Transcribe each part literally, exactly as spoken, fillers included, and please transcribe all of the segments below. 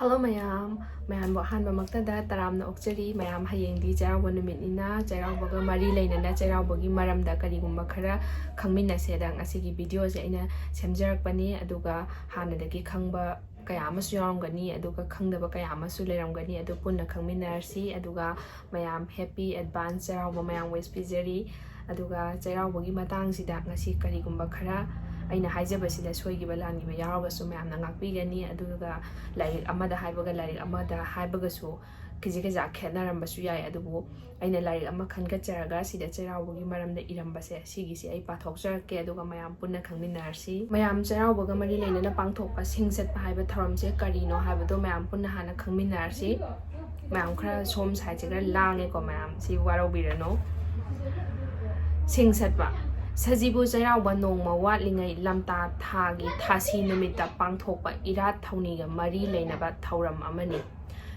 Hello ꯃꯌꯥꯝ, ꯃꯌꯥꯝꯕꯨ ꯑꯍꯥꯟꯕꯃꯛꯇꯗ ꯇꯔꯥꯝꯅ ꯑꯣꯛꯆꯔꯤ꯫ ꯃꯌꯥꯝ, ꯍꯌꯦꯡꯗꯤ ꯆꯩꯔꯥꯎꯕ ꯅꯨꯃꯤꯠꯅꯤꯅ, ꯆꯩꯔꯥꯎꯕꯒ ꯃꯔꯤ ꯂꯩꯅꯅ ꯆꯩꯔꯥꯎꯕꯒꯤ ꯃꯔꯝꯗ ꯀꯔꯤꯒꯨꯝꯕ ꯈꯔ ꯈꯪꯃꯤꯟꯅꯁꯦꯗ ꯉꯁꯤꯒꯤ ꯚꯤꯗꯤꯑꯣꯁꯦ ꯑꯩꯅ ꯁꯦꯝꯖꯔꯛꯄꯅꯤ꯫ ꯑꯗꯨꯒ ꯍꯥꯟꯅꯗꯒꯤ ꯈꯪꯕ ꯀꯌꯥ ꯑꯃꯁꯨ ꯌꯥꯎꯔꯝꯒꯅꯤ, ꯑꯗꯨꯒ ꯈꯪꯗꯕ ꯀꯌꯥ ꯑꯃꯁꯨ ꯂꯩꯔꯝꯒꯅꯤ꯫ ꯑꯗꯨ ꯄꯨꯟꯅ ꯈꯪꯃꯤꯟꯅꯔꯁꯤ꯫ ꯑꯗꯨꯒ ꯃꯌꯥꯝ, happy advance ꯆꯩꯔꯥꯎꯕ ꯃꯌꯥꯝ wish ꯄꯤꯖꯔꯤ꯫ ꯑꯗꯨꯒ ꯆꯩꯔꯥꯎꯕꯒꯤ ꯃꯇꯥꯡꯁꯤꯗ ꯉꯁꯤ ꯀꯔꯤꯒꯨꯝꯕ ꯈꯔ ꯑꯩꯅ ꯍꯥꯏꯖꯕꯁꯤꯗ ꯁꯣꯏꯈꯤꯕ ꯂꯥꯟꯈꯤꯕ ꯌꯥꯎꯔꯒꯁꯨ ꯃꯌꯥꯝꯅ ꯉꯥꯛꯄꯤꯒꯅꯤ꯫ ꯑꯗꯨꯒ ꯂꯥꯏꯔꯤꯛ ꯑꯃꯗ ꯍꯥꯏꯕꯒ ꯂꯥꯏꯔꯤꯛ ꯑꯃꯗ ꯍꯥꯏꯕꯒꯁꯨ ꯈꯤꯖꯤꯛ ꯈꯤꯖꯥꯛ ꯈꯦꯠꯅꯔꯝꯕꯁꯨ ꯌꯥꯏ꯫ ꯑꯗꯨꯕꯨ ꯑꯩꯅ ꯂꯥꯏꯔꯤꯛ ꯑꯃ ꯈꯟꯒꯠꯆꯔꯒ ꯁꯤꯗ ꯆꯩꯔꯥꯎꯕꯒꯤ ꯃꯔꯝꯗ ꯏꯔꯝꯕꯁꯦ, ꯁꯤꯒꯤꯁꯤ ꯑꯩ ꯄꯥꯊꯣꯛꯆꯔꯛꯀꯦ, ꯑꯗꯨꯒ ꯃꯌꯥꯝ ꯄꯨꯟꯅ ꯈꯪꯃꯤꯟꯅꯔꯁꯤ꯫ ꯃꯌꯥꯝ, ꯆꯩꯔꯥꯎꯕꯒ ꯃꯔꯤ ꯂꯩꯅꯅ ꯄꯥꯡꯊꯣꯛꯄ ꯁꯤꯡ ꯆꯠꯄ ꯍꯥꯏꯕ ꯊꯧꯔꯝꯁꯦ ꯀꯔꯤꯅꯣ ꯍꯥꯏꯕꯗꯣ ꯃꯌꯥꯝ ꯄꯨꯟꯅ ꯍꯥꯟꯅ ꯈꯪꯃꯤꯟꯅꯔꯁꯤ꯫ ꯃꯌꯥꯝ, ꯈꯔ ꯁꯣꯝ ꯁꯥꯏꯠꯁꯦ ꯈꯔ ꯂꯥꯡꯉꯦꯀꯣ ꯃꯌꯥꯝ, ꯁꯤ ꯋꯥꯔꯧꯕꯤꯔꯅꯨ꯫ ꯁꯤꯡ ꯆꯠꯄ꯫ ꯁꯖꯤꯕꯨ ꯆꯩꯔꯥꯎꯕ ꯅꯣꯡꯃ ꯋꯥꯠꯂꯤꯉꯩ ꯂꯝꯇꯥ ꯊꯥꯒꯤ ꯊꯥꯁꯤ ꯅꯨꯃꯤꯠꯇ ꯄꯥꯡꯊꯣꯛꯄ ꯏꯔꯥꯠ ꯊꯧꯅꯤꯒ ꯃꯔꯤ ꯂꯩꯅꯕ ꯊꯧꯔꯝ ꯑꯃꯅꯤ꯫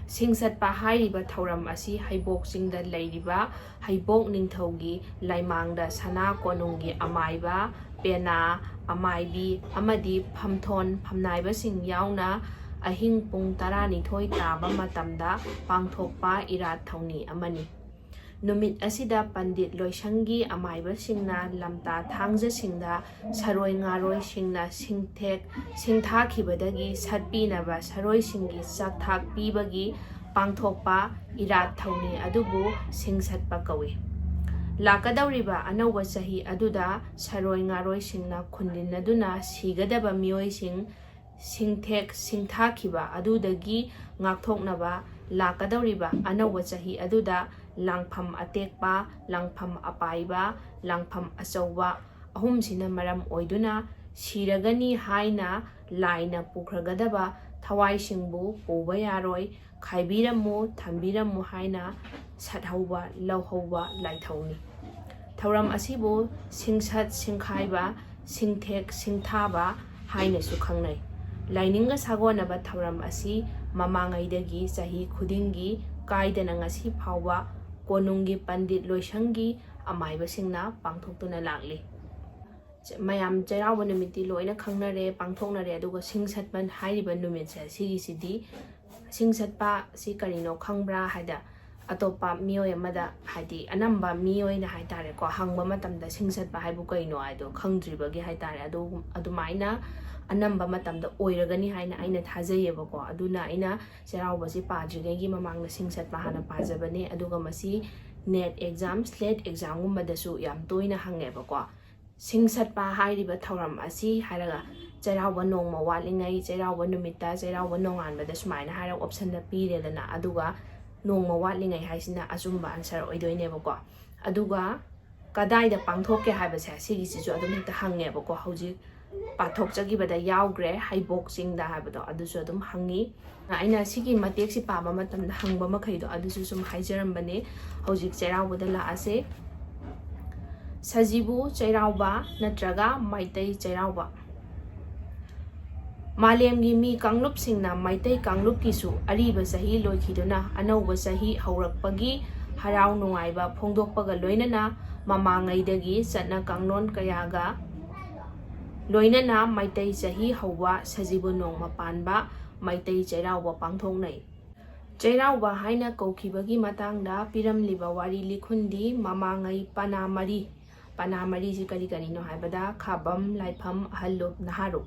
ꯁꯤꯡ ꯆꯠꯄ ꯍꯥꯏꯔꯤꯕ ꯊꯧꯔꯝ ꯑꯁꯤ ꯍꯩꯕꯣꯛ ꯆꯤꯡꯗ ꯂꯩꯔꯤꯕ ꯍꯩꯕꯣꯛ ꯅꯤꯡꯊꯧꯒꯤ ꯂꯩꯃꯥꯡꯗ ꯁꯅꯥ ꯀꯣꯅꯨꯡꯒꯤ ꯑꯃꯥꯏꯕ, ꯄꯦꯅꯥ, ꯑꯃꯥꯏꯕꯤ ꯑꯃꯗꯤ ꯐꯝꯊꯣꯟ ꯐꯝꯅꯥꯏꯕꯁꯤꯡ ꯌꯥꯎꯅ ꯑꯍꯤꯡ ꯄꯨꯡ ꯇꯔꯥꯅꯤꯊꯣꯏ ꯇꯥꯕ ꯃꯇꯝꯗ ꯄꯥꯡꯊꯣꯛꯄ ꯏꯔꯥꯠ ꯊꯧꯅꯤ ꯑꯃꯅꯤ꯫ ꯅꯨꯃꯤꯠ ꯑꯁꯤꯗ ꯄꯟꯗꯤꯠ ꯂꯣꯏꯁꯪꯒꯤ ꯑꯃꯥꯏꯕꯁꯤꯡꯅ ꯂꯝꯇꯥ ꯊꯥꯡꯖꯁꯤꯡꯗ ꯁꯔꯣꯏ ꯉꯥꯔꯣꯏꯁꯤꯡꯅ ꯁꯤꯡꯊꯦꯛ ꯁꯤꯡꯊꯥꯈꯤꯕꯗꯒꯤ ꯁꯠꯄꯤꯅꯕ ꯁꯔꯣꯏꯁꯤꯡꯒꯤ ꯆꯥꯛꯊꯥꯛ ꯄꯤꯕꯒꯤ ꯄꯥꯡꯊꯣꯛꯄ ꯏꯔꯥꯠ ꯊꯧꯅꯤ ꯑꯗꯨꯕꯨ ꯁꯤꯡ ꯆꯠꯄ ꯀꯧꯏ꯫ ꯂꯥꯛꯀꯗꯧꯔꯤꯕ ꯑꯅꯧꯕ ꯆꯍꯤ ꯑꯗꯨꯗ ꯁꯔꯣꯏ ꯉꯥꯔꯣꯏꯁꯤꯡꯅ ꯈꯨꯟꯗꯤꯟꯅꯗꯨꯅ ꯁꯤꯒꯗꯕ ꯃꯤꯑꯣꯏꯁꯤꯡ ꯁꯤꯡꯊꯦꯛ ꯁꯤꯡꯊꯥꯈꯤꯕ ꯑꯗꯨꯗꯒꯤ ꯉꯥꯛꯊꯣꯛꯅꯕ ꯂꯥꯛꯀꯗꯧꯔꯤꯕ ꯑꯅꯧꯕ ꯆꯍꯤ ꯑꯗꯨꯗ ꯂꯥꯡꯐꯝ ꯑꯇꯦꯛꯄ, ꯂꯥꯡꯐꯝ ꯑꯄꯥꯏꯕ, ꯂꯥꯡꯐꯝ ꯑꯆꯧꯕ ꯑꯍꯨꯝꯁꯤꯅ ꯃꯔꯝ ꯑꯣꯏꯗꯨꯅ ꯁꯤꯔꯒꯅꯤ ꯍꯥꯏꯅ ꯂꯥꯏꯅ ꯄꯨꯈ꯭ꯔꯒꯗꯕ ꯊꯋꯥꯏꯁꯤꯡꯕꯨ ꯄꯨꯕ ꯌꯥꯔꯣꯏ, ꯈꯥꯏꯕꯤꯔꯝꯃꯨ, ꯊꯝꯕꯤꯔꯝꯃꯨ ꯍꯥꯏꯅ ꯁꯠꯍꯧꯕ, ꯂꯧꯍꯧꯕ ꯂꯥꯏꯊꯧꯅꯤ꯫ ꯊꯧꯔꯝ ꯑꯁꯤꯕꯨ ꯁꯤꯡꯁꯠ ꯁꯤꯡꯈꯥꯏꯕ, ꯁꯤꯡꯊꯦꯛ ꯁꯤꯡꯊꯥꯕ ꯍꯥꯏꯅꯁꯨ ꯈꯪꯅꯩ꯫ ꯂꯥꯏꯅꯤꯡꯒ ꯁꯥꯒꯣꯟꯅꯕ ꯊꯧꯔꯝ ꯑꯁꯤ ꯃꯃꯥꯡꯉꯩꯗꯒꯤ ꯆꯍꯤ ꯈꯨꯗꯤꯡꯒꯤ ꯀꯥꯏꯗꯅ ꯉꯁꯤ ꯐꯥꯎꯕ ꯀꯣꯅꯨꯡꯒꯤ ꯄꯟꯗꯤꯠ ꯂꯣꯏꯁꯪꯒꯤ ꯑꯃꯥꯏꯕꯁꯤꯡꯅ ꯄꯥꯡꯊꯣꯛꯇꯨꯅ ꯂꯥꯛꯂꯤ꯫ ꯃꯌꯥꯝ ꯆꯩꯔꯥꯎꯕ ꯅꯨꯃꯤꯠꯇꯤ ꯂꯣꯏꯅ ꯈꯪꯅꯔꯦ, ꯄꯥꯡꯊꯣꯛꯅꯔꯦ꯫ ꯑꯗꯨꯒ ꯁꯤꯡ ꯁꯠꯄ ꯍꯥꯏꯔꯤꯕ ꯅꯨꯃꯤꯠꯁꯦ, ꯁꯤꯒꯤꯁꯤꯗꯤ, ꯁꯤꯡ ꯁꯠꯄ ꯁꯤ ꯀꯔꯤꯅꯣ ꯈꯪꯕ꯭ꯔꯥ ꯍꯥꯏꯗ, ꯑꯇꯣꯞꯄ ꯃꯤꯑꯣꯏ ꯑꯃꯗ, ꯍꯥꯏꯗꯤ ꯑꯅꯝꯕ ꯃꯤꯑꯣꯏꯅ ꯍꯥꯏꯇꯥꯔꯦꯀꯣ, ꯍꯪꯕ ꯃꯇꯝꯗ ꯁꯤꯡ ꯁꯠꯄ ꯍꯥꯏꯕꯨ ꯀꯩꯅꯣ ꯍꯥꯏꯗꯣ ꯈꯪꯗ꯭ꯔꯤꯕꯒꯤ ꯍꯥꯏꯇꯥꯔꯦ, ꯑꯗꯨ ꯑꯗꯨꯃꯥꯏꯅ ꯑꯅꯝꯕ ꯃꯇꯝꯗ ꯑꯣꯏꯔꯒꯅꯤ ꯍꯥꯏꯅ ꯑꯩꯅ ꯊꯥꯖꯩꯌꯦꯕꯀꯣ꯫ ꯑꯗꯨꯅ ꯑꯩꯅ ꯆꯩꯔꯥꯎꯕꯁꯤ ꯄꯥꯗ꯭ꯔꯤꯉꯩꯒꯤ ꯃꯃꯥꯡꯗ ꯁꯤꯡ ꯁꯠꯄ ꯍꯥꯟꯅ ꯄꯥꯖꯕꯅꯦ꯫ ꯑꯗꯨꯒ ꯃꯁꯤ ꯅꯦꯠ ꯑꯦꯛꯖꯥꯝ, ꯁ꯭ꯂꯦꯠ ꯑꯦꯛꯖꯥꯝꯒꯨꯝꯕꯗꯁꯨ ꯌꯥꯝ ꯇꯣꯏꯅ ꯍꯪꯉꯦꯕꯀꯣ꯫ ꯁꯤꯡ ꯁꯠꯄ ꯍꯥꯏꯔꯤꯕ ꯊꯧꯔꯝ ꯑꯁꯤ ꯍꯥꯏꯔꯒ, ꯆꯩꯔꯥꯎꯕ ꯅꯣꯡꯃ ꯋꯥꯠꯂꯤꯉꯩ, ꯆꯩꯔꯥꯎꯕ ꯅꯨꯃꯤꯠꯇ, ꯆꯩꯔꯥꯎꯕ ꯅꯣꯡꯉꯥꯟꯕꯗ ꯁꯨꯃꯥꯏꯅ ꯍꯥꯏꯔꯒ ꯑꯣꯞꯁꯟꯗ ꯄꯤꯔꯦꯗꯅ, ꯑꯗꯨꯒ ꯅꯣꯡꯃ ꯋꯥꯠꯂꯤꯉꯩ ꯍꯥꯏꯁꯤꯅ ꯑꯆꯨꯝꯕ ꯑꯟꯁꯔ ꯑꯣꯏꯗꯣꯏꯅꯦꯕꯀꯣ꯫ ꯑꯗꯨꯒ ꯀꯗꯥꯏꯗ ꯄꯥꯡꯊꯣꯛꯀꯦ ꯍꯥꯏꯕꯁꯦ, ꯁꯤꯒꯤꯁꯤꯁꯨ ꯑꯗꯨꯝ ꯍꯦꯛꯇ ꯍꯪꯉꯦꯕꯀꯣ꯫ ꯍꯧꯖꯤꯛ ꯄꯥꯊꯣꯛꯆꯈꯤꯕꯗ ꯌꯥꯎꯈ꯭ꯔꯦ, ꯍꯩꯕꯣꯛ ꯆꯤꯡꯗ ꯍꯥꯏꯕꯗꯣ, ꯑꯗꯨꯁꯨ ꯑꯗꯨꯝ ꯍꯪꯉꯤ꯫ ꯑꯩꯅ ꯁꯤꯒꯤ ꯃꯇꯦꯛꯁꯤ ꯄꯥꯕ ꯃꯇꯝꯗ ꯍꯪꯕ ꯃꯈꯩꯗꯣ ꯑꯗꯨꯁꯨ ꯁꯨꯝ ꯍꯥꯏꯖꯔꯝꯕꯅꯦ꯫ ꯍꯧꯖꯤꯛ ꯆꯩꯔꯥꯎꯕꯗ ꯂꯥꯛꯑꯁꯦ꯫ ꯁꯖꯤꯕꯨ ꯆꯩꯔꯥꯎꯕ ꯅꯠꯇ꯭ꯔꯒ ꯃꯩꯇꯩ ꯆꯩꯔꯥꯎꯕ꯫ ꯃꯥꯂꯦꯝꯒꯤ ꯃꯤ ꯀꯥꯡꯂꯨꯞꯁꯤꯡꯅ ꯃꯩꯇꯩ ꯀꯥꯡꯂꯨꯞꯀꯤꯁꯨ ꯑꯔꯤꯕ ꯆꯍꯤ ꯂꯣꯏꯈꯤꯗꯨꯅ ꯑꯅꯧꯕ ꯆꯍꯤ ꯍꯧꯔꯛꯄꯒꯤ ꯍꯔꯥꯎ ꯅꯨꯡꯉꯥꯏꯕ ꯐꯣꯡꯗꯣꯛꯄꯒ ꯂꯣꯏꯅꯅ ꯃꯃꯥꯡꯉꯩꯗꯒꯤ ꯆꯠꯅ ꯀꯥꯡꯂꯣꯟ ꯀꯌꯥꯒ ꯂꯣꯏꯅꯅ ꯃꯩꯇꯩ ꯆꯍꯤ ꯍꯧꯕ ꯁꯖꯤꯕꯨ ꯅꯣꯡꯃ ꯄꯥꯟꯕ ꯃꯩꯇꯩ ꯆꯩꯔꯥꯎꯕ ꯄꯥꯡꯊꯣꯛꯅꯩ꯫ ꯆꯩꯔꯥꯎꯕ ꯍꯥꯏꯅ ꯀꯧꯈꯤꯕꯒꯤ ꯃꯇꯥꯡꯗ ꯄꯤꯔꯝꯂꯤꯕ ꯋꯥꯔꯤ ꯂꯤꯈꯨꯟꯗꯤ ꯃꯃꯥꯡꯉꯩ ꯄꯅꯥ ꯃꯔꯤ, ꯄꯅꯥ ꯃꯔꯤꯁꯤ ꯀꯔꯤ ꯀꯔꯤꯅꯣ ꯍꯥꯏꯕꯗ, ꯈꯥꯕꯝ, ꯂꯥꯏꯐꯝ, ꯑꯍꯜꯂꯨꯞ, ꯅꯍꯥꯔꯨꯞ꯫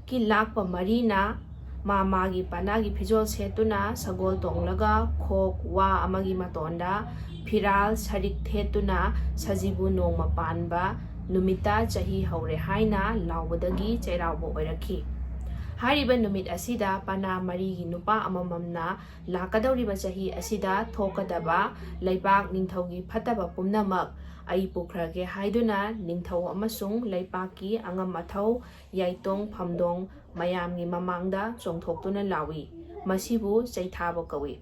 ꯀꯤ ꯂꯥꯛꯄ ꯃꯔꯤꯅ ꯃꯥ ꯃꯥꯒꯤ ꯄꯅꯥꯒꯤ ꯐꯤꯖꯣꯜ ꯁꯦꯠꯇꯨꯅ ꯁꯒꯣꯜ ꯇꯣꯡꯂꯒ ꯈꯣꯛ ꯋꯥ ꯑꯃꯒꯤ ꯃꯇꯣꯟꯗ ꯐꯤꯔꯥꯜ ꯁꯔꯤꯛ ꯊꯦꯠꯇꯨꯅ ꯁꯖꯤꯕꯨ ꯅꯣꯡꯃ ꯄꯥꯟꯕ ꯅꯨꯃꯤꯠꯇ ꯆꯍꯤ ꯍꯧꯔꯦ ꯍꯥꯏꯅ ꯂꯥꯎꯕꯗꯒꯤ ꯆꯩꯔꯥꯎꯕ ꯑꯣꯏꯔꯛꯈꯤ꯫ ꯍꯥꯏꯔꯤꯕ ꯅꯨꯃꯤꯠ ꯑꯁꯤꯗ ꯄꯅꯥ ꯃꯔꯤꯒꯤ ꯅꯨꯄꯥ ꯑꯃꯃꯝꯅ ꯂꯥꯛꯀꯗꯧꯔꯤꯕ ꯆꯍꯤ ꯑꯁꯤꯗ ꯊꯣꯛꯀꯗꯕ ꯂꯩꯕꯥꯛ ꯅꯤꯡꯊꯧꯒꯤ ꯐꯠꯇꯕ ꯄꯨꯝꯅꯃꯛ ꯑꯩ ꯄꯨꯈ꯭ꯔꯒꯦ ꯍꯥꯏꯗꯨꯅ ꯅꯤꯡꯊꯧ ꯑꯃꯁꯨꯡ ꯂꯩꯄꯥꯛꯀꯤ ꯑꯉꯝ ꯑꯊꯧ, ꯌꯥꯏꯇꯣꯡ ꯐꯝꯗꯣꯡ ꯃꯌꯥꯝꯒꯤ ꯃꯃꯥꯡꯗ ꯆꯣꯡꯊꯣꯛꯇꯨꯅ ꯂꯥꯎꯏ꯫ ꯃꯁꯤꯕꯨ ꯆꯩꯊꯥꯕ ꯀꯧꯏ꯫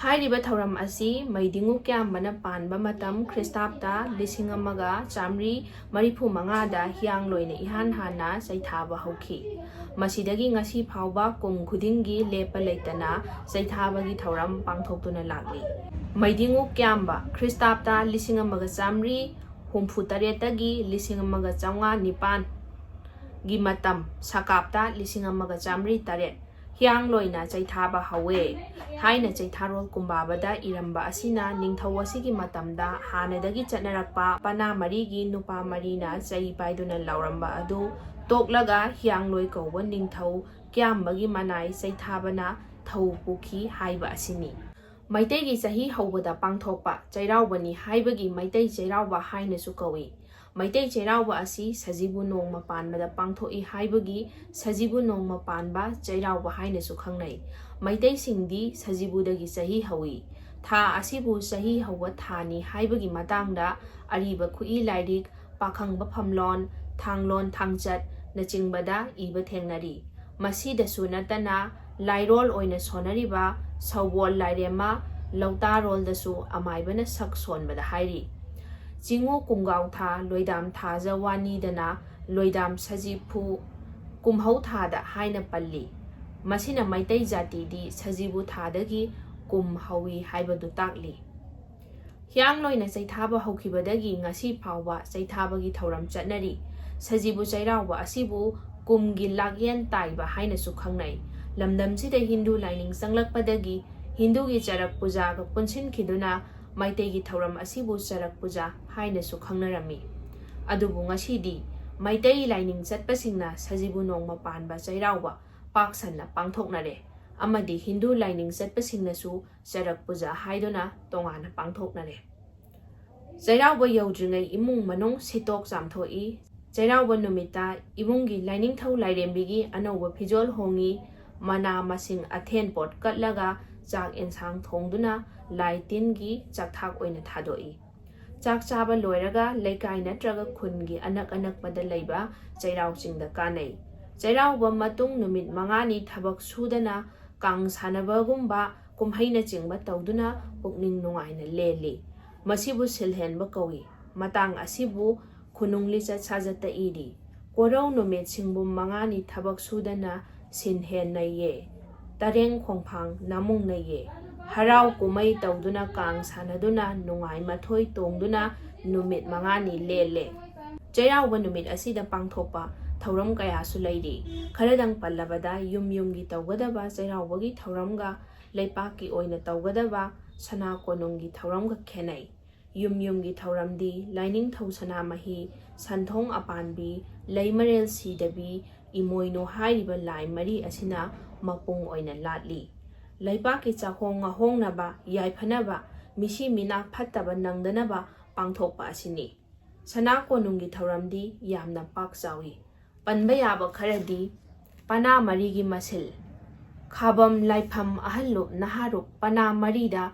ꯍꯥꯏꯔꯤꯕ ꯊꯧꯔꯝ ꯑꯁꯤ ꯃꯩꯗꯤꯉꯨ ꯀꯌꯥꯝꯕꯅ ꯄꯥꯟꯕ ꯃꯇꯝ ꯈ꯭ꯔꯤꯁꯇꯥꯕꯇ ꯂꯤꯁꯤꯡ ꯑꯃꯒ ꯆꯥꯃꯔꯤ ꯃꯔꯤꯐꯨ ꯃꯉꯥꯗ ꯍꯤꯌꯥꯡꯂꯣꯏꯅ ꯏꯍꯥꯟ ꯍꯥꯟꯅ ꯆꯩꯊꯥꯕ ꯍꯧꯈꯤ꯫ ꯃꯁꯤꯗꯒꯤ ꯉꯁꯤ ꯐꯥꯎꯕ ꯀꯨꯝ ꯈꯨꯗꯤꯡꯒꯤ ꯂꯦꯞꯄ ꯂꯩꯇꯅ ꯆꯩꯊꯥꯕꯒꯤ ꯊꯧꯔꯝ ꯄꯥꯡꯊꯣꯛꯇꯨꯅ ꯂꯥꯛꯂꯤ꯫ ꯃꯩꯗꯤꯉꯨ ꯀꯌꯥꯝꯕ ꯈ꯭ꯔꯤꯁꯇꯥꯕꯇ ꯂꯤꯁꯤꯡ ꯑꯃꯒ ꯆꯥꯃꯔꯤ ꯍꯨꯝꯐꯨ ꯇꯔꯦꯠꯇꯒꯤ ꯂꯤꯁꯤꯡ ꯑꯃꯒ ꯆꯥꯝꯃꯉꯥ ꯅꯤꯄꯥꯟꯒꯤ ꯃꯇꯝ, ꯁꯀꯥꯞꯇ ꯂꯤꯁꯤꯡ ꯑꯃꯒ ꯆꯥꯝꯃꯔꯤ ꯇꯔꯦꯠ, ꯍꯤꯌꯥꯡꯂꯣꯏꯅ ꯆꯩꯊꯥꯕ ꯍꯧꯋꯦ ꯍꯥꯏꯅ ꯆꯩꯊꯥꯔꯣꯜ ꯀꯨꯝꯕꯥꯕꯗ ꯏꯔꯝꯕ ꯑꯁꯤꯅ ꯅꯤꯡꯊꯧ ꯑꯁꯤꯒꯤ ꯃꯇꯝꯗ ꯍꯥꯟꯅꯗꯒꯤ ꯆꯠꯅꯔꯛꯄ ꯄꯅꯥ ꯃꯔꯤꯒꯤ ꯅꯨꯄꯥ ꯃꯔꯤꯅ ꯆꯩ ꯄꯥꯏꯗꯨꯅ ꯂꯥꯎꯔꯝꯕ ꯑꯗꯨ ꯇꯣꯛꯂꯒ ꯍꯤꯌꯥꯡꯂꯣꯏ ꯀꯧꯕ ꯅꯤꯡꯊꯧ ꯀ꯭ꯌꯥꯝꯕꯒꯤ ꯃꯅꯥꯏ ꯆꯩꯊꯥꯕꯅ ꯊꯧ ꯄꯨꯈꯤ ꯍꯥꯏꯕ ꯑꯁꯤꯅꯤ꯫ ꯃꯩꯇꯩꯒꯤ ꯆꯍꯤ ꯍꯧꯕꯗ ꯄꯥꯡꯊꯣꯛꯄ ꯆꯩꯔꯥꯎꯕꯅꯤ ꯍꯥꯏꯕꯒꯤ ꯃꯩꯇꯩ ꯆꯩꯔꯥꯎꯕ ꯍꯥꯏꯅꯁꯨ ꯀꯧꯏ꯫ ꯃꯩꯇꯩ ꯆꯩꯔꯥꯎꯕ ꯑꯁꯤ ꯁꯖꯤꯕꯨ ꯅꯣꯡꯃ ꯄꯥꯟꯕꯗ ꯄꯥꯡꯊꯣꯛꯏ ꯍꯥꯏꯕꯒꯤ ꯁꯖꯤꯕꯨ ꯅꯣꯡꯃ ꯄꯥꯟꯕ ꯆꯩꯔꯥꯎꯕ ꯍꯥꯏꯅꯁꯨ ꯈꯪꯅꯩ꯫ ꯃꯩꯇꯩꯁꯤꯡꯗꯤ ꯁꯖꯤꯕꯨꯗꯒꯤ ꯆꯍꯤ ꯍꯧꯏ꯫ ꯊꯥ ꯑꯁꯤꯕꯨ ꯆꯍꯤ ꯍꯧꯕ ꯊꯥꯅꯤ ꯍꯥꯏꯕꯒꯤ ꯃꯇꯥꯡꯗ ꯑꯔꯤꯕ ꯈꯨꯠꯏ ꯂꯥꯏꯔꯤꯛ, ꯄꯥꯈꯪꯕ ꯐꯝꯂꯣꯟ, ꯊꯥꯡꯂꯣꯟ ꯊꯥꯡꯆꯠꯅꯆꯤꯡꯕꯗ ꯏꯕ ꯊꯦꯡꯅꯔꯤ꯫ ꯃꯁꯤꯗꯁꯨ ꯅꯠꯇꯅ ꯂꯥꯏꯔꯣꯜ ꯑꯣꯏꯅ ꯁꯣꯟꯅꯔꯤꯕ ꯁꯧꯕꯣꯜ ꯂꯥꯏꯔꯦꯝꯃ ꯂꯧꯇꯥꯔꯣꯜꯗꯁꯨ ꯑꯃꯥꯏꯕꯅ ꯁꯛ ꯁꯣꯟꯕꯗ ꯍꯥꯏꯔꯤ, "ꯆꯤꯡꯉꯨ ꯀꯨꯝꯒꯥꯎ ꯊꯥ, ꯂꯣꯏꯗꯥꯝ ꯊꯥꯖ ꯋꯥꯅꯤꯗꯅ ꯂꯣꯏꯗꯥꯝ ꯁꯖꯤꯐꯨ ꯀꯨꯝꯍꯧ ꯊꯥꯗ" ꯍꯥꯏꯅ ꯄꯜꯂꯤ꯫ ꯃꯁꯤꯅ ꯃꯩꯇꯩ ꯖꯥꯇꯤꯗꯤ ꯁꯖꯤꯕꯨ ꯊꯥꯗꯒꯤ ꯀꯨꯝ ꯍꯧꯏ ꯍꯥꯏꯕꯗꯨ ꯇꯥꯛꯂꯤ꯫ ꯍꯤꯌꯥꯡꯂꯣꯏꯅ ꯆꯩꯊꯥꯕ ꯍꯧꯈꯤꯕꯗꯒꯤ ꯉꯁꯤ ꯐꯥꯎꯕ ꯆꯩꯊꯥꯕꯒꯤ ꯊꯧꯔꯝ ꯆꯠꯅꯔꯤ꯫ ꯁꯖꯤꯕꯨ ꯆꯩꯔꯥꯎꯕ ꯑꯁꯤꯕꯨ ꯀꯨꯝꯒꯤ ꯂꯥꯛꯌꯦꯟ ꯇꯥꯏꯕ ꯍꯥꯏꯅꯁꯨ ꯈꯪꯅꯩ꯫ ꯂꯝꯗꯝꯁꯤꯗ ꯍꯤꯟꯗꯨ ꯂꯥꯏꯅꯤꯡ ꯆꯪꯂꯛꯄꯗꯒꯤ ꯍꯤꯟꯗꯨꯒꯤ ꯆꯔꯛ ꯄꯨꯖꯥꯒ ꯄꯨꯟꯁꯤꯟꯈꯤꯗꯨꯅ ꯃꯩꯇꯩꯒꯤ ꯊꯧꯔꯝ ꯑꯁꯤꯕꯨ ꯆꯔꯛ ꯄꯨꯖꯥ ꯍꯥꯏꯅꯁꯨ ꯈꯪꯅꯔꯝꯃꯤ꯫ ꯑꯗꯨꯕꯨ ꯉꯁꯤꯗꯤ ꯃꯩꯇꯩ ꯂꯥꯏꯅꯤꯡ ꯆꯠꯄꯁꯤꯡꯅ ꯁꯖꯤꯕꯨ ꯅꯣꯡꯃ ꯄꯥꯟꯕ ꯆꯩꯔꯥꯎꯕ ꯄꯥꯛ ꯁꯟꯅ ꯄꯥꯡꯊꯣꯛꯅꯔꯦ, ꯑꯃꯗꯤ ꯍꯤꯟꯗꯨ ꯂꯥꯏꯅꯤꯡ ꯆꯠꯄꯁꯤꯡꯅꯁꯨ ꯆꯔꯛ ꯄꯨꯖꯥ ꯍꯥꯏꯗꯨꯅ ꯇꯣꯉꯥꯟꯅ ꯄꯥꯡꯊꯣꯛꯅꯔꯦ꯫ ꯆꯩꯔꯥꯎꯕ ꯌꯧꯗ꯭ꯔꯤꯉꯩ ꯏꯃꯨꯡ ꯃꯅꯨꯡ ꯁꯤꯠꯇꯣꯛ ꯆꯥꯝꯊꯣꯛꯏ꯫ ꯆꯩꯔꯥꯎꯕ ꯅꯨꯃꯤꯠꯇ ꯏꯃꯨꯡꯒꯤ ꯂꯥꯏꯅꯤꯡꯊꯧ ꯂꯥꯏꯔꯦꯝꯕꯤꯒꯤ ꯑꯅꯧꯕ ꯐꯤꯖꯣꯜ ꯍꯣꯡꯉꯤ꯫ ꯃꯅꯥ ꯃꯁꯤꯡ ꯑꯊꯦꯟ ꯄꯣꯠ ꯀꯠꯂꯒ ꯆꯥꯛ ꯑꯦꯟꯁꯥꯡ ꯊꯣꯡꯗꯨꯅ ꯂꯥꯏ ꯇꯤꯟꯒꯤ ꯆꯥꯛꯊꯥꯛ ꯑꯣꯏꯅ ꯊꯥꯗꯣꯛꯏ꯫ ꯆꯥꯛ ꯆꯥꯕ ꯂꯣꯏꯔꯒ ꯂꯩꯀꯥꯏ ꯅꯠꯇ꯭ꯔꯒ ꯈꯨꯟꯒꯤ ꯑꯅꯛ ꯑꯅꯛꯄꯗ ꯂꯩꯕ ꯆꯩꯔꯥꯎ ꯆꯤꯡꯗ ꯀꯥꯅꯩ꯫ ꯆꯩꯔꯥꯎꯕ ꯃꯇꯨꯡ ꯅꯨꯃꯤꯠ ꯃꯉꯥꯅꯤ ꯊꯕꯛ ꯁꯨꯗꯅ ꯀꯥꯡ ꯁꯥꯟꯅꯕꯒꯨꯝꯕ ꯀꯨꯝꯍꯩꯅꯆꯤꯡꯕ ꯇꯧꯗꯨꯅ ꯄꯨꯛꯅꯤꯡ ꯅꯨꯡꯉꯥꯏꯅ ꯂꯦꯜꯂꯤ꯫ ꯃꯁꯤꯕꯨ ꯁꯤꯜꯍꯦꯟꯕ ꯀꯧꯏ꯫ ꯃꯇꯥꯡ ꯑꯁꯤꯕꯨ ꯈꯨꯅꯨꯡ ꯂꯤꯆꯠ ꯁꯥꯖꯠꯇ ꯏꯔꯤ꯫ ꯀꯣꯔꯧ ꯅꯨꯃꯤꯠ ꯁꯤꯡꯕꯨꯝ ꯃꯉꯥꯅꯤ ꯊꯕꯛ ꯁꯨꯗꯅ ꯁꯤꯟꯍꯦꯟꯅꯩꯌꯦ꯫ ꯇꯔꯦꯡ ꯈꯣꯡꯐꯥꯡ ꯅꯥꯃꯨꯡꯅꯩꯌꯦ꯫ ꯍꯔꯥꯎ ꯀꯨꯝꯍꯩ ꯇꯧꯗꯨꯅ ꯀꯥꯡ ꯁꯥꯟꯅꯗꯨꯅ ꯅꯨꯡꯉꯥꯏ ꯃꯊꯣꯏ ꯇꯣꯡꯗꯨꯅ ꯅꯨꯃꯤꯠ ꯃꯉꯥꯅꯤ ꯂꯦꯜꯂꯦ꯫ ꯆꯩꯔꯥꯎꯕ ꯅꯨꯃꯤꯠ ꯑꯁꯤꯗ ꯄꯥꯡꯊꯣꯛꯄ ꯊꯧꯔꯝ ꯀꯌꯥꯁꯨ ꯂꯩꯔꯤ꯫ ꯈꯔꯗꯪ ꯄꯜꯂꯕꯗ, ꯌꯨꯝ ꯌꯨꯝꯒꯤ ꯇꯧꯒꯗꯕ ꯆꯩꯔꯥꯎꯕꯒꯤ ꯊꯧꯔꯝꯒ ꯂꯩꯄꯥꯛꯀꯤ ꯑꯣꯏꯅ ꯇꯧꯒꯗꯕ ꯁꯅꯥ ꯀꯣꯅꯨꯡꯒꯤ ꯊꯧꯔꯝꯒ ꯈꯦꯠꯅꯩ꯫ ꯌꯨꯝ ꯌꯨꯝꯒꯤ ꯊꯧꯔꯝꯗꯤ ꯂꯥꯏꯅꯤꯡꯊꯧ ꯁꯅꯥꯃꯍꯤ, ꯁꯟꯊꯣꯡ ꯑꯄꯥꯟꯕꯤ, ꯂꯩꯃꯔꯦꯜ ꯁꯤꯗꯕꯤ, ꯏꯃꯣꯏꯅꯨ ꯍꯥꯏꯔꯤꯕ ꯂꯥꯏ ꯃꯔꯤ ꯑꯁꯤꯅ ꯃꯄꯨꯡ ꯑꯣꯏꯅ ꯂꯥꯠꯂꯤ꯫ ꯂꯩꯄꯥꯛꯀꯤ ꯆꯥꯛꯍꯣꯡ ꯉꯥꯍꯣꯡꯅꯕ, ꯌꯥꯏꯐꯅꯕ, ꯃꯤꯁꯤ ꯃꯤꯅꯥ ꯐꯠꯇꯕ ꯅꯪꯗꯅꯕ ꯄꯥꯡꯊꯣꯛꯄ ꯑꯁꯤꯅꯤ꯫ ꯁꯅꯥ ꯀꯣꯅꯨꯡꯒꯤ ꯊꯧꯔꯝꯗꯤ ꯌꯥꯝꯅ ꯄꯥꯛ ꯆꯥꯎꯏ꯫ ꯄꯟꯕ ꯌꯥꯕ ꯈꯔꯗꯤ: ꯄꯅꯥ ꯃꯔꯤꯒꯤ ꯃꯁꯤꯜ, ꯈꯥꯕꯝ ꯂꯥꯏꯐꯝ ꯑꯍꯜꯂꯨꯞ ꯅꯍꯥꯔꯨꯞ ꯄꯅꯥ ꯃꯔꯤꯗ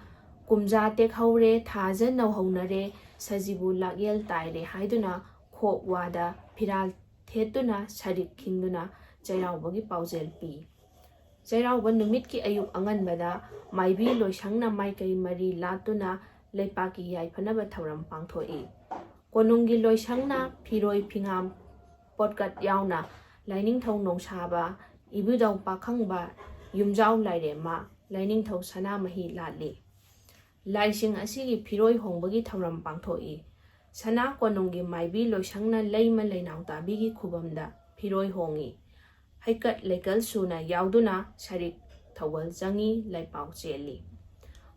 ꯀꯨꯝꯖꯥ ꯇꯦꯛꯍꯧꯔꯦ, ꯊꯥꯖ ꯅꯧꯍꯧꯅꯔꯦ, ꯁꯖꯤꯕꯨ ꯂꯥꯛꯌꯦꯜ ꯇꯥꯏꯔꯦ ꯍꯥꯏꯗꯨꯅ ꯈꯣꯛ ꯋꯥꯗ ꯐꯤꯔꯥꯜ ꯊꯦꯠꯇꯨꯅ ꯁꯔꯤꯛ ꯈꯤꯡꯗꯨꯅ ꯆꯩꯔꯥꯎꯕꯒꯤ ꯄꯥꯎꯖꯦꯜ ꯄꯤ꯫ ꯆꯩꯔꯥꯎꯕ ꯅꯨꯃꯤꯠꯀꯤ ꯑꯌꯨꯛ ꯑꯉꯟꯕꯗ ꯃꯥꯏꯕꯤ ꯂꯣꯏꯁꯪꯅ ꯃꯥꯏꯀꯩ ꯃꯔꯤ ꯂꯥꯠꯇꯨꯅ ꯂꯩꯄꯥꯛꯀꯤ ꯌꯥꯏꯐꯅꯕ ꯊꯧꯔꯝ ꯄꯥꯡꯊꯣꯛꯏ꯫ ꯀꯣꯅꯨꯡꯒꯤ ꯂꯣꯏꯁꯪꯅ ꯐꯤꯔꯣꯏ ꯐꯤꯉꯥꯝ ꯄꯣꯠꯀꯠ ꯌꯥꯎꯅ ꯂꯥꯏꯅꯤꯡꯊꯧ ꯅꯣꯡꯁꯥꯕ, ꯏꯕꯨꯙꯧ ꯄꯥꯈꯪꯕ, ꯌꯨꯝꯖꯥꯎ ꯂꯥꯏꯔꯦꯝꯃ, ꯂꯥꯏꯅꯤꯡꯊꯧ ꯁꯅꯥꯃꯍꯤ ꯂꯥꯠꯂꯤ꯫ ꯂꯥꯏꯁꯤꯡ ꯑꯁꯤꯒꯤ ꯐꯤꯔꯣꯏ ꯍꯣꯡꯕꯒꯤ ꯊꯧꯔꯝ ꯄꯥꯡꯊꯣꯛꯏ꯫ ꯁꯅꯥ ꯀꯣꯅꯨꯡꯒꯤ ꯃꯥꯏꯕꯤ ꯂꯣꯏꯁꯪꯅ ꯂꯩꯃ ꯂꯩꯅꯥꯎꯇꯥꯕꯤꯒꯤ ꯈꯨꯕꯝꯗ ꯐꯤꯔꯣꯏ ꯍꯣꯡꯏ꯫ ꯍꯩꯀꯠ ꯂꯩꯀꯠ ꯁꯨꯅ ꯌꯥꯎꯗꯨꯅ ꯁꯔꯤꯛ ꯊꯧꯒꯜ ꯆꯪꯏ, ꯂꯩꯄꯥꯎ ꯆꯦꯜꯂꯤ꯫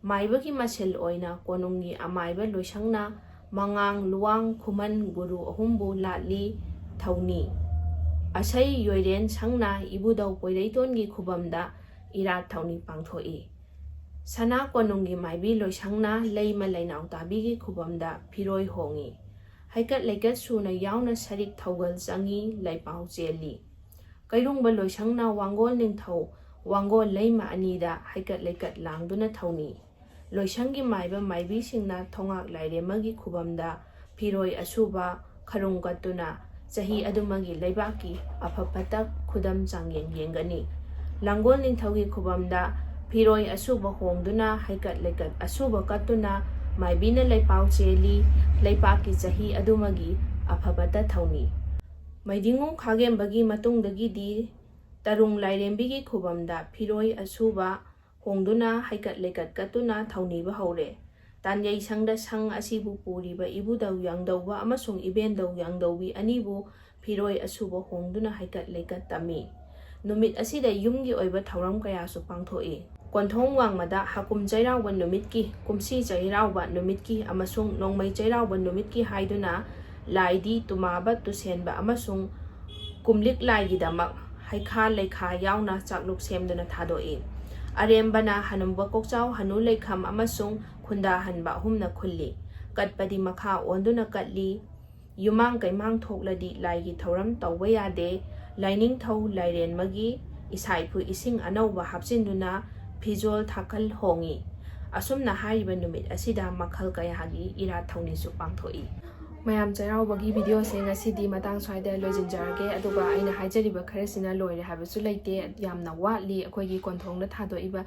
ꯃꯥꯏꯕꯒꯤ ꯃꯁꯦꯜ ꯑꯣꯏꯅ ꯀꯣꯅꯨꯡꯒꯤ ꯑꯃꯥꯏꯕ ꯂꯣꯏꯁꯪꯅ ꯃꯉꯥꯡ, ꯂꯨꯋꯥꯡ, ꯈꯨꯃꯟ, ꯒꯨꯔꯨ ꯑꯍꯨꯝꯕꯨ ꯂꯥꯠꯂꯤ꯫ ꯊꯧꯅꯤ ꯑꯁꯩ ꯌꯣꯏꯔꯦꯟ ꯁꯪꯅ ꯏꯕꯨꯙꯧ ꯄꯣꯏꯔꯩꯇꯣꯟꯒꯤ ꯈꯨꯕꯝꯗ ꯏꯔꯥꯠ ꯊꯧꯅꯤ ꯄꯥꯡꯊꯣꯛꯏ꯫ ꯁꯅꯥ ꯀꯣꯅꯨꯡꯒꯤ ꯃꯥꯏꯕꯤ ꯂꯣꯏꯁꯪꯅ ꯂꯩꯃ ꯂꯩꯅꯥꯎꯇꯥꯕꯤꯒꯤ ꯈꯨꯕꯝꯗ ꯐꯤꯔꯣꯏ ꯍꯣꯡꯏ꯫ ꯍꯩꯀꯠ ꯂꯩꯀꯠ ꯁꯨꯅ ꯌꯥꯎꯅ ꯁꯔꯤꯛ ꯊꯧꯒꯜ ꯆꯪꯏ, ꯂꯩꯄꯥꯎ ꯆꯦꯜꯂꯤ꯫ ꯀꯩꯔꯨꯡꯕ ꯂꯣꯏꯁꯪꯅ ꯋꯥꯡꯒꯣꯜ ꯅꯤꯡꯊꯧ, ꯋꯥꯡꯒꯣꯜ ꯂꯩꯃ ꯑꯅꯤꯗ ꯍꯩꯀꯠ ꯂꯩꯀꯠ ꯂꯥꯡꯗꯨꯅ ꯊꯧꯅꯤ꯫ ꯂꯣꯏꯁꯪꯒꯤ ꯃꯥꯏꯕ ꯃꯥꯏꯕꯤꯁꯤꯡꯅ ꯊꯣꯉꯥꯛ ꯂꯥꯏꯔꯦꯝꯃꯒꯤ ꯈꯨꯕꯝꯗ ꯐꯤꯔꯣꯏ ꯑꯁꯨꯕ ꯈꯔꯨꯡ ꯀꯠꯇꯨꯅ ꯆꯍꯤ ꯑꯗꯨꯃꯒꯤ ꯂꯩꯕꯥꯛꯀꯤ ꯑꯐ ꯐꯠꯇ ꯈꯨꯗꯝ ꯆꯥꯡꯌꯦꯡ ꯌꯦꯡꯒꯅꯤ꯫ ꯂꯥꯡꯒꯣꯜ ꯅꯤꯡꯊꯧꯒꯤ ꯈꯨꯕꯝꯗ ꯐꯤꯔꯣꯏ ꯑꯁꯨꯕ ꯍꯣꯡꯗꯨꯅ ꯍꯩꯀꯠ ꯂꯩꯀꯠ ꯑꯁꯨꯕ ꯀꯠꯇꯨꯅ ꯃꯥꯏꯕꯤꯅ ꯂꯩꯄꯥꯎ ꯆꯦꯜꯂꯤ, ꯂꯩꯄꯥꯛꯀꯤ ꯆꯍꯤ ꯑꯗꯨꯃꯒꯤ ꯑꯐ ꯐꯠꯇ ꯊꯧꯅꯤ꯫ ꯃꯩꯗꯤꯡꯉꯨ ꯈꯥꯒꯦꯝꯕꯒꯤ ꯃꯇꯨꯡꯗꯒꯤꯗꯤ ꯇꯔꯨꯡ ꯂꯥꯏꯔꯦꯝꯕꯤꯒꯤ ꯈꯨꯕꯝꯗ ꯐꯤꯔꯣꯏ ꯑꯁꯨꯕ ꯍꯣꯡꯗꯨꯅ ꯍꯩꯀꯠ ꯂꯩꯀꯠ ꯀꯠꯇꯨꯅ ꯊꯧꯅꯤꯕ ꯍꯧꯔꯦ꯫ ꯇꯥꯟꯌꯩ ꯁꯪꯗ ꯁꯪ ꯑꯁꯤꯕꯨ ꯄꯨꯔꯤꯕ ꯏꯕꯨꯙꯧ ꯌꯥꯡꯗꯧꯕ ꯑꯃꯁꯨꯡ ꯏꯕꯦꯟꯙꯧ ꯌꯥꯡꯗꯧꯕꯤ ꯑꯅꯤꯕꯨ ꯐꯤꯔꯣꯏ ꯑꯁꯨꯕ ꯍꯣꯡꯗꯨꯅ ꯍꯩꯀꯠ ꯂꯩꯀꯠ ꯇꯝꯃꯤ꯫ ꯅꯨꯃꯤꯠ ꯑꯁꯤꯗ ꯌꯨꯝꯒꯤ ꯑꯣꯏꯕ ꯊꯧꯔꯝ ꯀꯌꯥꯁꯨ ꯄꯥꯡꯊꯣꯛꯏ꯫ ꯀꯣꯟꯊꯣꯡ ꯋꯥꯡꯃꯗ ꯍꯥꯀꯨꯝ ꯆꯩꯔꯥꯎꯕ ꯅꯨꯃꯤꯠꯀꯤ, ꯀꯨꯝꯁꯤ ꯆꯩꯔꯥꯎꯕ ꯅꯨꯃꯤꯠꯀꯤ ꯑꯃꯁꯨꯡ ꯅꯣꯡꯃꯩ ꯆꯩꯔꯥꯎꯕ ꯅꯨꯃꯤꯠꯀꯤ ꯍꯥꯏꯗꯨꯅ ꯂꯥꯏꯗꯤ ꯇꯨꯃꯥꯕ ꯇꯨꯁꯦꯟꯕ ꯑꯃꯁꯨꯡ ꯀꯨꯝꯂꯤꯛ ꯂꯥꯏꯒꯤꯗꯃꯛ ꯍꯩꯈꯥ ꯂꯩꯈꯥ ꯌꯥꯎꯅ ꯆꯥꯛꯂꯨꯛ ꯁꯦꯝꯗꯨꯅ ꯊꯥꯗꯣꯛꯏ꯫ ꯑꯔꯦꯝꯕꯅ ꯍꯅꯨꯕ ꯀꯣꯛꯆꯥꯎ ꯍꯅꯨ ꯂꯩꯈꯝ ꯑꯃꯁꯨꯡ ꯈꯨꯟꯗꯥꯍꯟꯕ ꯑꯍꯨꯝꯅ ꯈꯨꯜꯂꯤ꯫ ꯀꯠꯄꯗꯤ ꯃꯈꯥ ꯑꯣꯟꯗꯨꯅ ꯀꯠꯂꯤ꯫ ꯌꯨꯃꯥꯡ ꯀꯩꯃꯥꯡ ꯊꯣꯛꯂꯗꯤ ꯂꯥꯏꯒꯤ ꯊꯧꯔꯝ ꯇꯧꯕ ꯌꯥꯗꯦ꯫ ꯂꯥꯏꯅꯤꯡꯊꯧ ꯂꯥꯏꯔꯦꯟꯃꯒꯤ ꯏꯁꯥ ꯏꯐꯨ ꯏꯁꯤꯡ ꯑꯅꯧꯕ ꯍꯥꯞꯆꯤꯟꯗꯨꯅ ꯐꯤꯖꯣꯜ ꯊꯥꯀꯜ ꯍꯣꯡꯉꯤ꯫ ꯑꯁꯨꯝꯅ ꯍꯥꯏꯔꯤꯕ ꯅꯨꯃꯤꯠ ꯑꯁꯤꯗ ꯃꯈꯜ ꯀꯌꯥꯒꯤ ꯏꯔꯥꯠ ꯊꯧꯅꯤꯁꯨ ꯄꯥꯡꯊꯣꯛꯏ꯫ ꯃꯌꯥꯝ ꯆꯩꯔꯥꯎꯕꯒꯤ ꯚꯤꯗꯤꯑꯣꯁꯦ ꯉꯁꯤꯗꯤ ꯃꯇꯥꯡ ꯁ꯭ꯋꯥꯏꯗ ꯂꯣꯏꯁꯤꯟꯖꯔꯒꯦ꯫ ꯑꯗꯨꯒ ꯑꯩꯅ ꯍꯥꯏꯖꯔꯤꯕ ꯈꯔꯁꯤꯅ ꯂꯣꯏꯔꯦ ꯍꯥꯏꯕꯁꯨ ꯂꯩꯇꯦ, ꯌꯥꯝꯅ ꯋꯥꯠꯂꯤ꯫ ꯑꯩꯈꯣꯏꯒꯤ ꯀꯣꯟꯊꯣꯡꯗ ꯊꯥꯗꯣꯛꯏꯕ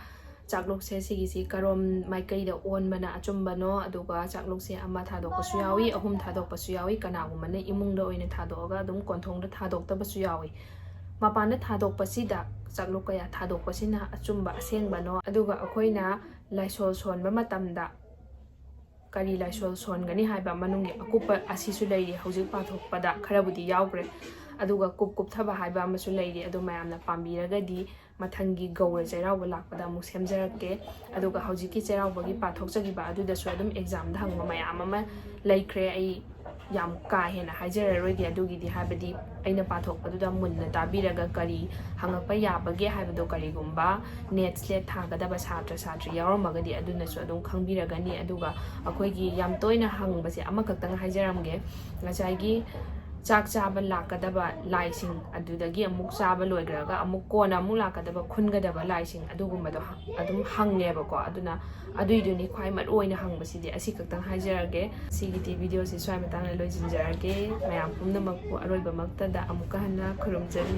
ꯆꯥꯛꯂꯨꯛꯁꯦ ꯁꯤꯒꯤꯁꯤ ꯀꯔꯣꯝ ꯃꯥꯏꯀꯩꯗ ꯑꯣꯟꯕꯅ ꯑꯆꯨꯝꯕꯅꯣ, ꯑꯗꯨꯒ ꯆꯥꯛꯂꯨꯛꯁꯦ ꯑꯃ ꯊꯥꯗꯣꯛꯄꯁꯨ ꯌꯥꯎꯏ, ꯑꯍꯨꯝ ꯊꯥꯗꯣꯛꯄꯁꯨ ꯌꯥꯎꯏ, ꯀꯅꯥꯒꯨꯝꯕꯅ ꯏꯃꯨꯡꯗ ꯑꯣꯏꯅ ꯊꯥꯗꯣꯛꯑꯒ ꯑꯗꯨꯝ ꯀꯣꯟꯊꯣꯡꯗ ꯊꯥꯗꯣꯛꯇꯕꯁꯨ ꯌꯥꯎꯏ꯫ ꯃꯄꯥꯟꯗ ꯊꯥꯗꯣꯛꯄꯁꯤꯗ ꯆꯥꯛꯂꯨꯛ ꯀꯌꯥ ꯊꯥꯗꯣꯛꯄꯁꯤꯅ ꯑꯆꯨꯝꯕ ꯑꯁꯦꯡꯕꯅꯣ, ꯑꯗꯨꯒ ꯑꯩꯈꯣꯏꯅ ꯂꯥꯏꯁꯣꯜ ꯁꯣꯟꯕ ꯃꯇꯝꯗ ꯀꯔꯤ ꯂꯥꯏꯁꯣꯜ ꯁꯣꯟꯒꯅꯤ ꯍꯥꯏꯕ ꯃꯅꯨꯡꯒꯤ ꯑꯀꯨꯞꯄ ꯑꯁꯤꯁꯨ ꯂꯩꯔꯤ꯫ ꯍꯧꯖꯤꯛ ꯄꯥꯊꯣꯛꯄꯗ ꯈꯔꯕꯨꯗꯤ ꯌꯥꯎꯈ꯭ꯔꯦ, ꯑꯗꯨꯒ ꯀꯨꯞ ꯀꯨꯞꯊꯕ ꯍꯥꯏꯕ ꯑꯃꯁꯨ ꯂꯩꯔꯤ꯫ ꯑꯗꯨ ꯃꯌꯥꯝꯅ ꯄꯥꯝꯕꯤꯔꯒꯗꯤ ꯃꯊꯪꯒꯤ ꯒꯧꯔ ꯆꯩꯔꯥꯎꯕ ꯂꯥꯛꯄꯗ ꯑꯃꯨꯛ ꯁꯦꯝꯖꯔꯛꯀꯦ꯫ ꯑꯗꯨꯒ ꯍꯧꯖꯤꯛꯀꯤ ꯆꯩꯔꯥꯎꯕꯒꯤ ꯄꯥꯊꯣꯛꯆꯈꯤꯕ ꯑꯗꯨꯗꯁꯨ ꯑꯗꯨꯝ ꯑꯦꯛꯖꯥꯝꯗ ꯍꯪꯕ ꯃꯌꯥꯝ ꯑꯃ ꯂꯩꯈ꯭ꯔꯦ꯫ ꯑꯩ ꯌꯥꯝ ꯀꯥ ꯍꯦꯟꯅ ꯍꯥꯏꯖꯔꯔꯣꯏꯒꯦ ꯑꯗꯨꯒꯤꯗꯤ, ꯍꯥꯏꯕꯗꯤ ꯑꯩꯅ ꯄꯥꯊꯣꯛꯄꯗꯨꯗ ꯃꯨꯟꯅ ꯇꯥꯕꯤꯔꯒ ꯀꯔꯤ ꯍꯪꯉꯛꯄ ꯌꯥꯕꯒꯦ ꯍꯥꯏꯕꯗꯣ, ꯀꯔꯤꯒꯨꯝꯕ ꯅꯦꯠ ꯁ꯭ꯂꯦꯠ ꯊꯥꯒꯗꯕ ꯁꯥꯇ꯭ꯔ ꯁꯥꯇ꯭ꯔꯤ ꯌꯥꯎꯔꯝꯃꯒꯗꯤ ꯑꯗꯨꯅꯁꯨ ꯑꯗꯨꯝ ꯈꯪꯕꯤꯔꯒꯅꯤ꯫ ꯑꯗꯨꯒ ꯑꯩꯈꯣꯏꯒꯤ ꯌꯥꯝ ꯇꯣꯏꯅ ꯍꯪꯕꯁꯦ ꯑꯃꯈꯛꯇꯪ ꯍꯥꯏꯖꯔꯝꯒꯦ꯫ ꯉꯁꯥꯏꯒꯤ ꯆꯥꯛ ꯆꯥꯕ ꯂꯥꯛꯀꯗꯕ ꯂꯥꯏꯁꯤꯡ, ꯑꯗꯨꯗꯒꯤ ꯑꯃꯨꯛ ꯆꯥꯕ ꯂꯣꯏꯈ꯭ꯔꯒ ꯑꯃꯨꯛ ꯀꯣꯟꯅ ꯑꯃꯨꯛ ꯂꯥꯛꯀꯗꯕ ꯈꯨꯟꯒꯗꯕ ꯂꯥꯏꯁꯤꯡ, ꯑꯗꯨꯒꯨꯝꯕꯗꯣ ꯍ-, ꯑꯗꯨꯝ ꯍꯪꯉꯦꯕꯀꯣ꯫ ꯑꯗꯨꯅ ꯑꯗꯨꯏꯗꯨꯅꯤ ꯈ꯭ꯋꯥꯏ ꯃꯔꯨ ꯑꯣꯏꯅ ꯍꯪꯕꯁꯤꯗꯤ꯫ ꯑꯁꯤ ꯈꯛꯇꯪ ꯍꯥꯏꯖꯔꯒꯦ꯫ ꯁꯤꯒꯤꯗꯤ ꯚꯤꯗꯤꯑꯣꯁꯤ ꯁ꯭ꯋꯥꯏ ꯃꯇꯥꯡꯗ ꯂꯣꯏꯁꯤꯟꯖꯔꯒꯦ꯫ ꯃꯌꯥꯝ ꯄꯨꯝꯅꯃꯛꯄꯨ ꯑꯔꯣꯏꯕꯃꯛꯇꯗ ꯑꯃꯨꯛꯀ ꯍꯟꯅ ꯈꯨꯔꯨꯝꯖꯔꯤ꯫